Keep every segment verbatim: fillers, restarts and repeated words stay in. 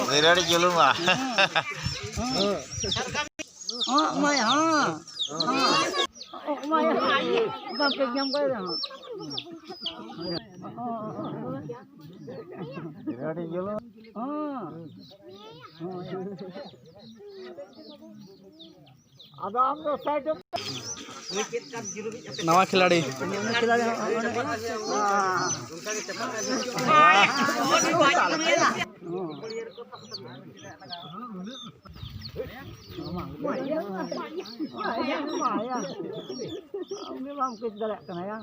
ᱵᱤᱨᱟᱹᱲ ᱡᱩᱞᱩᱢᱟ᱾ ᱦᱚᱸ, ᱢᱟᱭᱟ, ᱦᱚᱸ᱾ ᱦᱚᱸ, ᱢᱟᱭᱟ, ᱵᱟᱯᱮ ᱧᱟᱢ ᱠᱟᱭ ᱨᱮᱦᱚᱸ᱾ ᱵᱤᱨᱟᱹᱲ ᱡᱩᱞᱩᱢ᱾ ᱦᱚᱸ᱾ ᱟᱫᱚ ᱟᱢ ᱫᱚ ᱥᱟᱭᱤᱰ ᱨᱮ᱾ ᱱᱟᱣᱟ ᱠᱷᱤᱞᱟᱲᱤ᱾ ᱟᱢ ᱜᱮ ᱵᱟᱢ ᱠᱮᱪ ᱫᱟᱲᱮᱭᱟᱜ ᱠᱟᱱᱟ ᱭᱟ᱾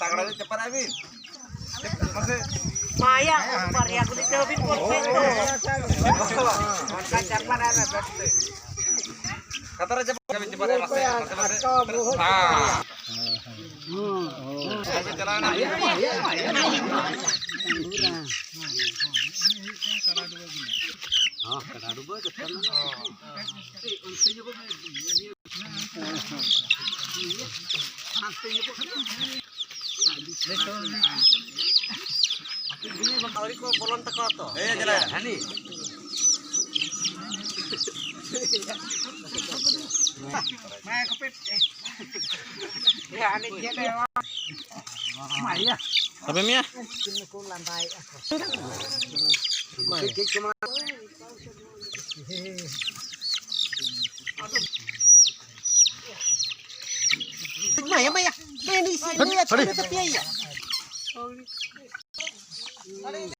ᱛᱟᱜᱽᱲᱟ ᱧᱚᱜ ᱪᱟᱯᱟᱫ ᱟᱭ ᱵᱤᱱ᱾ ᱢᱟᱥᱮ᱾ ᱢᱟᱭᱟ, ᱵᱟᱨᱭᱟ ᱜᱩᱞᱤ ᱛᱮ ᱦᱚᱸ ᱵᱤᱱ ᱜᱚᱞᱯᱷᱚᱭᱮᱫ ᱫᱚ᱾ ᱚᱱᱠᱟ ᱪᱟᱯᱟᱫ ᱟᱭ ᱢᱮ, ᱵᱮᱥ ᱛᱮ᱾ ᱠᱟᱛᱷᱟ ᱨᱮ ᱪᱟᱯᱟᱫ ᱟᱭ ᱵᱤᱱ, ᱪᱟᱯᱟᱫ ᱟᱭ, ᱢᱟᱥᱮ, ᱢᱟᱥᱮ, ᱢᱟᱥᱮ᱾ ᱦᱮᱸ᱾ ᱦᱮᱸ᱾ ᱪᱟᱞᱟᱣ ᱮᱱᱟ᱾ ᱦᱚᱸ, ᱠᱟᱰᱟ ᱰᱩᱵᱟᱹ ᱡᱚᱛᱚ ᱢᱮᱱᱟᱜᱼᱟ᱾ ᱟᱹᱣᱨᱤ ᱠᱚ ᱵᱚᱞᱚᱱ ᱛᱟᱠᱚᱣᱟ ᱛᱚ᱾ ᱦᱮᱸ, ᱪᱟᱞᱟᱜ᱾ ᱦᱟᱹᱱᱤ᱾ ᱟᱯᱮ ᱢᱮᱭᱟ? ᱢᱟᱭᱟ, ᱢᱟᱭᱟ᱾ ᱦᱟᱹᱴ, ᱦᱟᱹᱴ᱾